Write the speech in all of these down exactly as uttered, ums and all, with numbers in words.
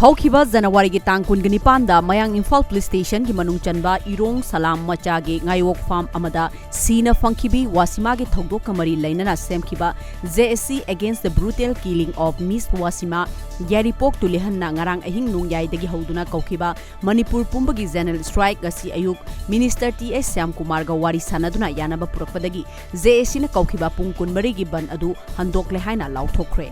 ꯍꯧꯈꯤꯕ ꯖꯅꯋꯥꯔꯤꯒꯤ ꯇꯥꯡ ꯀꯨꯟꯒ ꯅꯤꯄꯥꯟꯗ ꯃꯌꯥꯡ ꯏꯝꯐꯥꯜ ꯄꯨꯂꯤꯁ ꯁ꯭ꯇꯦꯁꯟꯒꯤ ꯃꯅꯨꯡ ꯆꯟꯕ ꯏꯔꯣꯡ ꯁꯂꯥꯝ ꯃꯆꯥꯒꯤ ꯉꯥꯌꯣꯛ ꯐꯥꯝ ꯑꯃꯗ ꯁꯤꯅ ꯐꯪꯈꯤꯕꯤ ꯋꯥꯁꯤꯃꯥꯒꯤ ꯊꯧꯗꯣꯛꯀ ꯃꯔꯤ ꯂꯩꯅꯅ ꯁꯦꯝꯈꯤꯕ J S C Against the Brutal Killing of Miss Wasima ꯌꯥꯏꯔꯤꯄꯣꯛ ꯇꯨꯂꯤꯍꯟꯅ ꯉꯔꯥꯡ ꯑꯍꯤꯡ ꯅꯣꯡꯌꯥꯏꯗꯒꯤ ꯍꯧꯗꯨꯅ ꯀꯧꯈꯤꯕ ꯃꯅꯤꯄꯨꯔ ꯄꯨꯝꯕꯒꯤ general strike ꯉꯁꯤ ꯑꯌꯨꯛ Minister T H ꯁ꯭ꯌꯥꯝꯀꯨꯃꯥꯔꯒ ꯋꯥꯔꯤ ꯁꯥꯟꯅꯗꯨꯅ ꯌꯥꯅꯕ ꯄꯨꯔꯛꯄꯗꯒꯤ J S Cꯅ ꯀꯧꯈꯤꯕ ꯄꯨꯡ ꯀꯨꯟꯃꯔꯤꯒꯤ ꯕꯟ ꯑꯗꯨ ꯍꯟꯗꯣꯛꯂꯦ ꯍꯥꯏꯅ ꯂꯥꯎꯊꯣꯛꯈ꯭ꯔꯦ꯫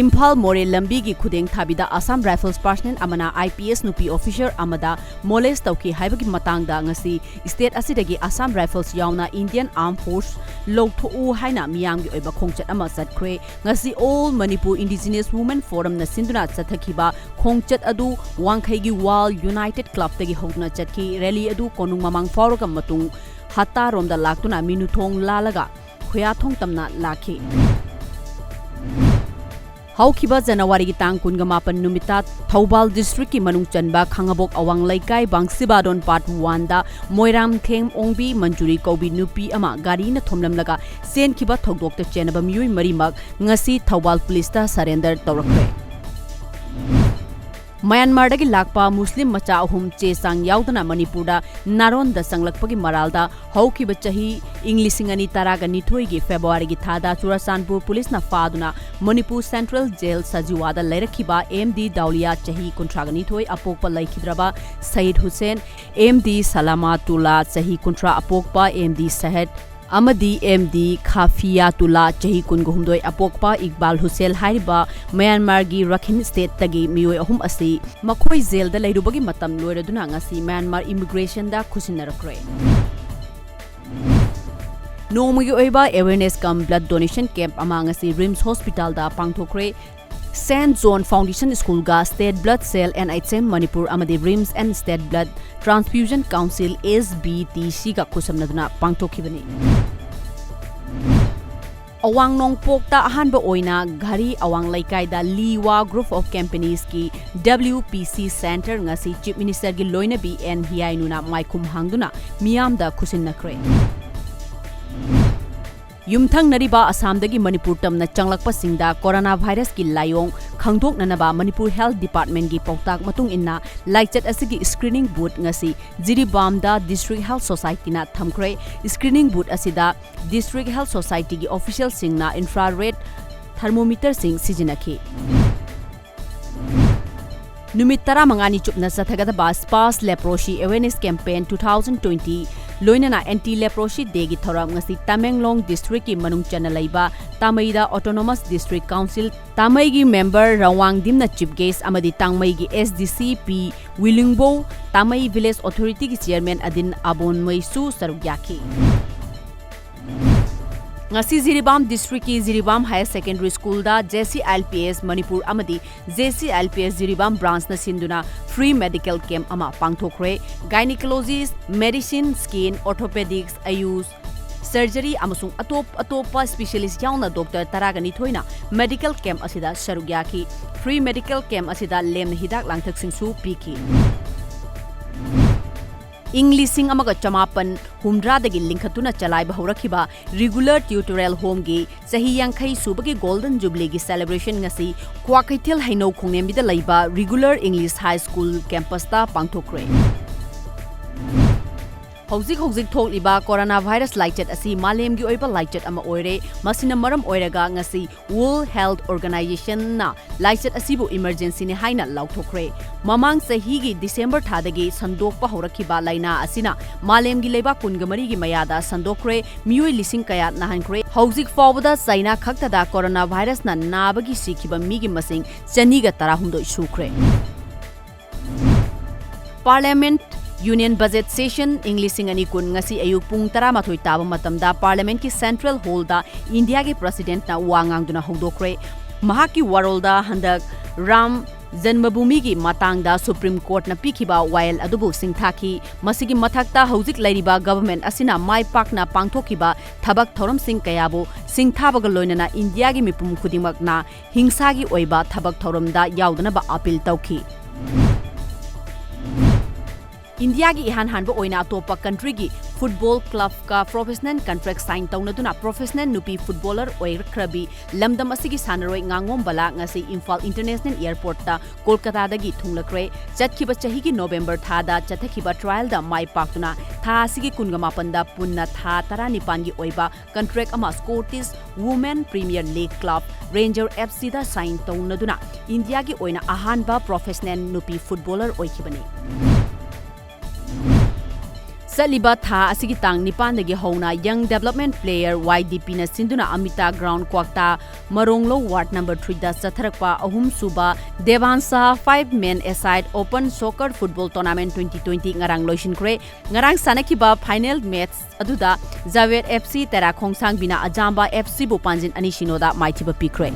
ꯏꯝꯐꯥꯜ ꯃꯣꯔꯦ ꯂꯝꯕꯤꯒꯤ ꯈꯨꯗꯦꯡ ꯊꯥꯕꯤꯗ Assam Rifles personnel ꯑꯃꯅ I P S ꯅꯨꯄꯤ officer ꯑꯃꯗ molest ꯇꯧꯈꯤ ꯍꯥꯏꯕꯒꯤ ꯃꯇꯥꯡꯗ ꯉꯁꯤ state ꯑꯁꯤꯗꯒꯤ Assam Rifles ꯌꯥꯎꯅ Indian Armed Force ꯂꯧꯊꯣꯛꯎ ꯍꯥꯏꯅ ꯃꯤꯌꯥꯝꯒꯤ ꯑꯣꯏꯕ ꯈꯣꯡꯆꯠ ꯑꯃ ꯆꯠꯈ꯭ꯔꯦ꯫ ꯉꯁꯤ All Manipur Indigenous Women Forumꯅ ꯁꯤꯟꯗꯨꯅ ꯆꯠꯊꯈꯤꯕ ꯈꯣꯡꯆꯠ ꯑꯗꯨ ꯋꯥꯡꯈꯩꯒꯤ Wall United Clubꯇꯒꯤ ꯍꯧꯗꯨꯅ ꯆꯠꯈꯤ꯫ Rally ꯑꯗꯨ ꯀꯣꯅꯨꯡ ꯃꯃꯥꯡ ꯐꯥꯎꯔꯒ ꯃꯇꯨꯡ ꯍꯠꯇꯥꯔꯣꯝꯗ ꯂꯥꯛꯇꯨꯅ ꯃꯤꯅꯨꯊꯣꯡ ꯂꯥꯜꯂꯒ ꯈꯨꯌꯥꯊꯣꯡ ꯇꯝꯅ ꯂꯥꯛꯈꯤ꯫ ꯍꯧꯈꯤꯕ ꯖꯅꯋꯥꯔꯤꯒꯤ ꯇꯥꯡ ꯀꯨꯟꯒ ꯃꯥꯄꯟ ꯅꯨꯃꯤꯠꯇ ꯊꯧꯕꯥꯜ districtꯀꯤ ꯃꯅꯨꯡ ꯆꯟꯕ ꯈꯥꯉꯕꯣꯛ ꯑꯋꯥꯡ ꯂꯩꯀꯥꯏ ꯕꯥꯡꯁꯤꯕꯥꯗꯣꯟ Part Oneꯗ ꯃꯣꯏꯔꯥꯝꯊꯦꯝ ꯑꯣꯡꯕꯤ ꯃꯟꯖꯨꯔꯤ ꯀꯧꯕꯤ ꯅꯨꯄꯤ ꯑꯃ ꯒꯥꯔꯤꯅ ꯊꯣꯝꯂꯝꯂꯒ ꯆꯦꯟꯈꯤꯕ ꯊꯧꯗꯣꯛꯇ ꯆꯦꯟꯅꯕ ꯃꯤꯑꯣꯏ ꯃꯔꯤꯃꯛ ꯉꯁꯤ ꯊꯧꯕꯥꯜ ꯄꯨꯂꯤꯁꯇ surrender ꯇꯧꯔꯛꯈ꯭ꯔꯦ꯫ ꯃ꯭ꯌꯥꯟꯃꯥꯔꯗꯒꯤ ꯂꯥꯛꯄ ꯃꯨꯁꯂꯤꯝ ꯃꯆꯥ ꯑꯍꯨꯝ ꯆꯦ ꯆꯥꯡ ꯌꯥꯎꯗꯅ ꯃꯅꯤꯄꯨꯔꯗ ꯅꯥꯔꯣꯟꯗ ꯆꯪꯂꯛꯄꯒꯤ ꯃꯔꯥꯜꯗ ꯍꯧꯈꯤꯕ ꯆꯍꯤ ꯏꯪ ꯂꯤꯁꯤꯡ ꯑꯅꯤ ꯇꯔꯥꯒ ꯅꯤꯊꯣꯏꯒꯤ Februaryꯒꯤ ꯊꯥꯗ ꯆꯨꯔꯆꯥꯟꯄꯨꯔ ꯄꯨꯂꯤꯁꯅ ꯐꯥꯗꯨꯅ Manipur Central Jail ꯁꯖꯤꯋꯥꯗ ꯂꯩꯔꯛꯈꯤꯕ M D ꯗꯥꯎꯂꯤꯌꯥ ꯆꯍꯤ ꯀꯨꯟꯊ꯭ꯔꯥꯒ ꯅꯤꯊꯣꯏ ꯑꯄꯣꯛꯄ ꯂꯩꯈꯤꯗ꯭ꯔꯕ ꯁꯌꯤꯗ ꯍꯨꯁꯦꯟ, M D ꯁꯂꯥꯃꯥꯇꯨꯜꯂꯥ ꯆꯍꯤ ꯀꯨꯟꯊ꯭ꯔꯥ ꯑꯄꯣꯛꯄ M D ꯁꯍꯦꯗ, ꯑꯃꯗꯤ M D ꯈꯥꯐꯤꯌꯥꯇꯨꯜꯂꯥ ꯆꯍꯤ ꯀꯨꯟꯒ ꯍꯨꯝꯗꯣꯏ ꯑꯄꯣꯛꯄ ꯏꯛꯕꯥꯜ ꯍꯨꯁꯦꯟ ꯍꯥꯏꯔꯤꯕ ꯃ꯭ꯌꯥꯟꯃꯥꯔꯒꯤ ꯔꯥꯈꯤꯟ stateꯇꯒꯤ ꯃꯤꯑꯣꯏ ꯑꯍꯨꯝ ꯑꯁꯤ ꯃꯈꯣꯏ ꯖꯦꯜꯗ ꯂꯩꯔꯨꯕꯒꯤ ꯃꯇꯝ ꯂꯣꯏꯔꯗꯨꯅ ꯉꯁꯤ ꯃ꯭ꯌꯥꯟꯃꯥꯔ immigrationꯗ ꯈꯨꯠꯁꯤꯟꯅꯔꯛꯈ꯭ꯔꯦ꯫ ꯅꯣꯡꯃꯒꯤ ꯑꯣꯏꯕ awareness cum blood donation camp ꯑꯃ ꯉꯁꯤ RIMS hospitalꯗ ꯄꯥꯡꯊꯣꯛꯈ꯭ꯔꯦ꯫ Saint John Foundation Schoolꯒ State Blood Cell, N H M Manipur ꯑꯃꯗꯤ RIMS and State Blood Transfusion Council, S B T Cꯒ ꯈꯨꯠꯁꯝꯅꯗꯨꯅ ꯄꯥꯡꯊꯣꯛꯈꯤꯕꯅꯤ꯫ ꯑꯋꯥꯡ ꯅꯣꯡꯄꯣꯛꯇ ꯑꯍꯥꯟꯕ ꯑꯣꯏꯅ ꯘꯔꯤ ꯑꯋꯥꯡ ꯂꯩꯀꯥꯏꯗ ꯂꯤꯋꯥ Group of Companiesꯀꯤ W P C Centre ꯉꯁꯤ Chief Ministerꯒꯤ ꯂꯣꯏꯅꯕꯤ N ꯍꯤꯌꯥꯏꯅꯨꯅ ꯃꯥꯏꯈꯨꯝ ꯍꯥꯡꯗꯨꯅ ꯃꯤꯌꯥꯝꯗ ꯈꯨꯠꯁꯤꯟꯅꯈ꯭ꯔꯦ꯫ ꯌꯨꯝꯊꯪꯅꯔꯤꯕ ꯑꯁꯥꯝꯗꯒꯤ ꯃꯅꯤꯄꯨꯔ ꯇꯝꯅ ꯆꯪꯂꯛꯄꯁꯤꯡꯗ ꯀꯣꯔꯣꯅꯥ ꯚꯥꯏꯔꯁꯀꯤ ꯂꯥꯏꯑꯣꯡ ꯈꯪꯗꯣꯛꯅꯅꯕ ꯃꯅꯤꯄꯨꯔ ꯍꯦꯜꯊ ꯗꯤꯄꯥꯔꯠꯃꯦꯟꯒꯤ ꯄꯥꯎꯇꯥꯛ ꯃꯇꯨꯡ ꯏꯟꯅ ꯂꯥꯏꯆꯠ ꯑꯁꯤꯒꯤ ꯁ꯭ꯀ꯭ꯔꯤꯅꯤꯡ ꯕꯨꯊ ꯉꯁꯤ ꯖꯤꯔꯤꯕꯥꯝꯗ ꯗꯤꯁꯇ꯭ꯔꯤꯛ ꯍꯦꯜꯊ ꯁꯣꯁꯥꯏꯇꯤꯅ ꯊꯝꯈ꯭ꯔꯦ꯫ ꯁ꯭ꯀ꯭ꯔꯤꯅꯤꯡ ꯕꯨꯊ ꯑꯁꯤꯗ ꯗꯤꯁꯇ꯭ꯔꯤꯛ ꯍꯦꯜꯊ ꯁꯣꯁꯥꯏꯇꯤꯒꯤ ꯑꯣꯐꯤꯁꯤꯌꯦꯜꯁꯤꯡꯅ ꯏꯟꯐ꯭ꯔꯥꯔꯦꯗ ꯊꯔꯃꯣꯃꯤꯇꯔꯁꯤꯡ ꯁꯤꯖꯤꯟꯅꯈꯤ꯫ ꯅꯨꯃꯤꯠ ꯇꯔꯥꯃꯉꯥꯅꯤ ꯆꯨꯞꯅ ꯆꯠꯊꯒꯗꯕ Sparsh leprosy awareness campaign two thousand twenty ꯂꯣꯏꯅꯅ ꯑꯦꯟꯇꯤ ꯂꯦꯄ꯭ꯔꯣꯁꯤ ꯗꯦꯒꯤ ꯊꯧꯔꯝ ꯉꯁꯤ ꯇꯃꯦꯡꯂꯣꯡ ꯗꯤꯁꯇ꯭ꯔꯤꯛꯀꯤ ꯃꯅꯨꯡ ꯆꯟꯅ ꯂꯩꯕ ꯇꯥꯃꯩꯗ ꯑꯣꯇꯣꯅꯣꯃꯁ ꯗꯤꯁꯇ꯭ꯔꯤꯛ ꯀꯥꯎꯟꯁꯤꯜ, ꯇꯥꯃꯩꯒꯤ ꯃꯦꯝꯕꯔ ꯔꯋꯥꯡꯗꯤꯝꯅ ꯆꯤꯐ ꯒꯦꯁ꯭ꯠ ꯑꯃꯗꯤ ꯇꯥꯡꯃꯩꯒꯤ ꯑꯦꯁ ꯗꯤ ꯁꯤ ꯄꯤ ꯋꯤꯂꯨꯡꯕꯣ, ꯇꯥꯃꯩ ꯚꯤꯂꯦꯖ ꯑꯣꯊꯣꯔꯤꯇꯤꯒꯤ ꯆꯤꯌꯔꯃꯦꯟ ꯑꯗꯤꯟ ꯑꯕꯣꯟꯃꯩꯁꯨ ꯁꯔꯨꯛ ꯌꯥꯈꯤ꯫ ꯉꯁꯤ ꯖꯤꯔꯤꯕꯥꯝ ꯗꯤꯁꯇ꯭ꯔꯤꯛꯀꯤ ꯖꯤꯔꯤꯕꯥꯝ ꯍꯥꯌꯔ ꯁꯦꯀꯦꯟꯗꯔꯤ ꯁ꯭ꯀꯨꯜꯗ J C I L P S Manipur ꯑꯃꯗꯤ J C I L P S Jiribam ꯕ꯭ꯔꯥꯟꯆꯅ ꯁꯤꯟꯗꯨꯅ ꯐ꯭ꯔꯤ ꯃꯦꯗꯤꯀꯦꯜ ꯀꯦꯝꯞ ꯑꯃ ꯄꯥꯡꯊꯣꯛꯈ꯭ꯔꯦ꯫ ꯒꯥꯏꯅꯤꯀꯣꯂꯣꯖꯤꯁ꯭ꯠ, ꯃꯦꯗꯤꯁꯤꯟ, ꯁ꯭ꯀꯤꯟ, ꯑꯣꯔꯊꯣꯄꯦꯗꯤꯛꯁ, ꯑꯌꯨꯁ, ꯁꯔꯖꯔꯤ ꯑꯃꯁꯨꯡ ꯑꯇꯣꯞ ꯑꯇꯣꯞꯄ ꯁ꯭ꯄꯦꯁꯤꯌꯦꯂꯤꯁ꯭ꯠ ꯌꯥꯎꯅ ꯗꯣꯛꯇꯔ ꯇꯔꯥꯒ ꯅꯤꯊꯣꯏꯅ ꯃꯦꯗꯤꯀꯦꯜ ꯀꯦꯝꯞ ꯑꯁꯤꯗ ꯁꯔꯨꯛ ꯌꯥꯈꯤ꯫ ꯐ꯭ꯔꯤ ꯃꯦꯗꯤꯀꯦꯜ ꯀꯦꯝꯞ ꯑꯁꯤꯗ ꯂꯦꯝꯅ ꯍꯤꯗꯥꯛ ꯂꯥꯡꯊꯛꯁꯤꯡꯁꯨ ꯄꯤꯈꯤ꯫ ꯏꯪ ꯂꯤꯁꯤꯡ ꯑꯃꯒ ꯆꯃꯥꯄꯟ ꯍꯨꯝꯗ꯭ꯔꯥꯗꯒꯤ ꯂꯤꯡꯈꯠꯇꯨꯅ ꯆꯂꯥꯏꯕ ꯍꯧꯔꯛꯈꯤꯕ ꯔꯤꯒꯨꯂꯔ ꯇ꯭ꯌꯨꯇꯣꯔꯤꯌꯦꯜ ꯍꯣꯝꯒꯤ ꯆꯍꯤ ꯌꯥꯡꯈꯩ ꯁꯨꯕꯒꯤ ꯒꯣꯜꯗꯟ ꯖꯨꯕꯤꯂꯤꯒꯤ ꯁꯦꯂꯦꯕ꯭ꯔꯦꯁꯟ ꯉꯁꯤ ꯀ꯭ꯋꯥꯀꯩꯊꯦꯜ ꯍꯩꯅꯧ ꯈꯣꯡꯅꯦꯝꯕꯤꯗ ꯂꯩꯕ ꯔꯤꯒꯨꯂꯔ ꯏꯪꯂꯤꯁ ꯍꯥꯏ ꯁ꯭ꯀꯨꯜ ꯀꯦꯝꯄꯁꯇ ꯄꯥꯡꯊꯣꯛꯈ꯭ꯔꯦ꯫ ꯍꯧꯖꯤꯛ ꯍꯧꯖꯤꯛ ꯊꯣꯛꯂꯤꯕ ꯀꯣꯔꯣꯅꯥ ꯚꯥꯏꯔꯁ ꯂꯥꯏꯆꯠ ꯑꯁꯤ ꯃꯥꯂꯦꯝꯒꯤ ꯑꯣꯏꯕ ꯂꯥꯏꯆꯠ ꯑꯃ ꯑꯣꯏꯔꯦ꯫ ꯃꯁꯤꯅ ꯃꯔꯝ ꯑꯣꯏꯔꯒ ꯉꯁꯤ ꯋꯥꯔꯜꯗ ꯍꯦꯜꯊ ꯑꯣꯔꯒꯅꯥꯏꯖꯦꯁꯟꯅ ꯂꯥꯏꯆꯠ ꯑꯁꯤꯕꯨ ꯏꯃꯔꯖꯦꯟꯁꯤꯅꯤ ꯍꯥꯏꯅ ꯂꯥꯎꯊꯣꯛꯈ꯭ꯔꯦ꯫ ꯃꯃꯥꯡ ꯆꯍꯤꯒꯤ ꯗꯤꯁꯦꯝꯕꯔ ꯊꯥꯗꯒꯤ ꯁꯟꯗꯣꯛꯄ ꯍꯧꯔꯛꯈꯤꯕ ꯂꯥꯏꯅꯥ ꯑꯁꯤꯅ ꯃꯥꯂꯦꯝꯒꯤ ꯂꯩꯕꯥꯛ ꯀꯨꯟꯒ ꯃꯔꯤꯒꯤ ꯃꯌꯥꯗ ꯁꯟꯗꯣꯛꯈ꯭ꯔꯦ, ꯃꯤꯑꯣꯏ ꯂꯤꯁꯤꯡ ꯀꯌꯥ ꯅꯥꯍꯟꯈ꯭ꯔꯦ꯫ ꯍꯧꯖꯤꯛ ꯐꯥꯎꯕꯗ ꯆꯥꯏꯅꯥ ꯈꯛꯇꯗ ꯀꯣꯔꯣꯅꯥ ꯚꯥꯏꯔꯁꯅ ꯅꯥꯕꯒꯤ ꯁꯤꯈꯤꯕ ꯃꯤꯒꯤ ꯃꯁꯤꯡ ꯆꯅꯤꯒ ꯇꯔꯥꯍꯨꯝꯗꯣꯏ ꯁꯨꯈ꯭ꯔꯦ꯫ ꯄꯥꯔꯂꯤꯌꯥꯃꯦꯟꯠ ꯌꯨꯅꯤꯌꯟ ꯕꯖꯦꯠ ꯁꯦꯁꯟ ꯏꯪ ꯂꯤꯁꯤꯡ ꯑꯅꯤ ꯀꯨꯟ ꯉꯁꯤ ꯑꯌꯨꯛ ꯄꯨꯡ ꯇꯔꯥꯃꯥꯊꯣꯏ ꯇꯥꯕ ꯃꯇꯝꯗ ꯄꯥꯔꯂꯤꯌꯥꯃꯦꯟꯠꯀꯤ ꯁꯦꯟꯇ꯭ꯔꯦꯜ ꯍꯣꯜꯗ ꯏꯟꯗꯤꯌꯥꯒꯤ ꯄ꯭ꯔꯁꯤꯗꯦꯟꯠꯅ ꯋꯥ ꯉꯥꯡꯗꯨꯅ ꯍꯧꯗꯣꯛꯈ꯭ꯔꯦ꯫ ꯃꯍꯥꯛꯀꯤ ꯋꯥꯔꯣꯜꯗ ꯍꯟꯗꯛ ꯔꯥꯝ ꯖꯟꯃꯚꯨꯃꯤꯒꯤ ꯃꯇꯥꯡꯗ ꯁꯨꯄ꯭ꯔꯤꯝ ꯀꯣꯔꯠꯅ ꯄꯤꯈꯤꯕ ꯋꯥꯌꯦꯜ ꯑꯗꯨꯕꯨ ꯁꯤꯡꯊꯥꯈꯤ꯫ ꯃꯁꯤꯒꯤ ꯃꯊꯛꯇ ꯍꯧꯖꯤꯛ ꯂꯩꯔꯤꯕ ꯒꯚꯔꯟꯃꯦꯟꯠ ꯑꯁꯤꯅ ꯃꯥꯏ ꯄꯥꯛꯅ ꯄꯥꯡꯊꯣꯛꯈꯤꯕ ꯊꯕꯛ ꯊꯧꯔꯝꯁꯤꯡ ꯀꯌꯥꯕꯨ ꯁꯤꯡꯊꯥꯕꯒ ꯂꯣꯏꯅꯅ ꯏꯟꯗꯤꯌꯥꯒꯤ ꯃꯤꯄꯨꯝ ꯈꯨꯗꯤꯡꯃꯛꯅ ꯍꯤꯡꯁꯥꯒꯤ ꯑꯣꯏꯕ ꯊꯕꯛ ꯊꯧꯔꯝꯗ ꯌꯥꯎꯗꯅꯕ ꯑꯄꯤꯜ ꯇꯧꯈꯤ꯫ ꯏꯟꯗꯤꯌꯥꯒꯤ ꯏꯍꯥꯟ ꯍꯥꯟꯕ ꯑꯣꯏꯅ ꯑꯇꯣꯞꯄ ꯀꯟꯇ꯭ꯔꯤꯒꯤ ꯐꯨꯠꯕꯣꯜ ꯀ꯭ꯂꯕꯀ ꯄ꯭ꯔꯣꯐꯦꯁꯅꯦꯜ ꯀꯟꯇ꯭ꯔꯦꯛ ꯁꯥꯏꯟ ꯇꯧꯅꯗꯨꯅ ꯄ꯭ꯔꯣꯐꯦꯁꯅꯦꯜ ꯅꯨꯄꯤ ꯐꯨꯠꯕꯣꯂꯔ ꯑꯣꯏꯔꯛꯈ꯭ꯔꯕꯤ ꯂꯝꯗꯝ ꯑꯁꯤꯒꯤ ꯁꯥꯟꯅꯔꯣꯏ ꯉꯥꯉꯣꯝ ꯕꯂꯥ ꯉꯁꯤ ꯏꯝꯐꯥꯜ ꯏꯟꯇꯔꯅꯦꯁꯅꯦꯜ ꯑꯦꯌꯔꯄꯣꯔꯠꯇ ꯀꯣꯜꯀꯇꯥꯗꯒꯤ ꯊꯨꯡꯂꯈ꯭ꯔꯦ꯫ ꯆꯠꯈꯤꯕ ꯆꯍꯤꯒꯤ ꯅꯣꯕꯦꯝꯕꯔ ꯊꯥꯗ ꯆꯠꯊꯈꯤꯕ ꯇ꯭ꯔꯥꯌꯦꯜꯗ ꯃꯥꯏ ꯄꯥꯛꯇꯨꯅ ꯊꯥ ꯑꯁꯤꯒꯤ ꯀꯨꯟꯒ ꯃꯥꯄꯟꯗ ꯄꯨꯟꯅ ꯊꯥ ꯇꯔꯥꯅꯤꯄꯥꯟꯒꯤ ꯑꯣꯏꯕ ꯀꯟꯇ꯭ꯔꯦꯛ ꯑꯃ Scottish women premier league club ranger F ꯁꯤꯗ ꯁꯥꯏꯟ ꯇꯧꯅꯗꯨꯅ ꯏꯟꯗꯤꯌꯥꯒꯤ ꯑꯣꯏꯅ ꯑꯍꯥꯟꯕ ꯄ꯭ꯔꯣꯐꯦꯁꯅꯦꯜ ꯅꯨꯄꯤ ꯐꯨꯠꯕꯣꯂꯔ ꯑꯣꯏꯈꯤꯕꯅꯤ꯫ ꯆꯠꯂꯤꯕ ꯊꯥ ꯑꯁꯤꯒꯤ ꯇꯥꯡ ꯅꯤꯄꯥꯟꯗꯒꯤ ꯍꯧꯅ ꯌꯪ ꯗꯦꯕꯂꯞꯃꯦꯟꯠ ꯄ꯭ꯂꯦꯌꯔ ꯋꯥꯏ ꯗꯤ ꯄꯤꯅ ꯁꯤꯟꯗꯨꯅ ꯑꯃꯤꯇꯥ ꯒ꯭ꯔꯥꯎꯟ ꯀ꯭ꯋꯥꯛꯇꯥ ꯃꯔꯣꯡꯂꯧ ꯋꯥꯔꯗ ꯅꯝꯕꯔ ꯊ꯭ꯔꯤꯗ ꯆꯠꯊꯔꯛꯄ ꯑꯍꯨꯝꯁꯨꯕ ꯗꯦꯕꯥꯟꯁꯥ five men a side open soccer football tournament twenty twenty ꯉꯔꯥꯡ ꯂꯣꯏꯁꯤꯟꯈ꯭ꯔꯦ꯫ ꯉꯔꯥꯡ ꯁꯥꯟꯅꯈꯤꯕ ꯐꯥꯏꯅꯦꯜ ꯃꯦꯆ ꯑꯗꯨꯗ ꯖꯥꯋꯦꯗ ꯑꯦꯐ ꯁꯤ ꯇꯦꯔꯥ ꯈꯣꯡꯁꯥꯡꯕꯤꯅ ꯑꯖꯥꯝꯕ ꯑꯦꯐ ꯁꯤꯕꯨ ꯄꯥꯟꯖꯤꯟ ꯑꯅꯤ ꯁꯤꯅꯣꯗ ꯃꯥꯏꯊꯤꯕ ꯄꯤꯈ꯭ꯔꯦ꯫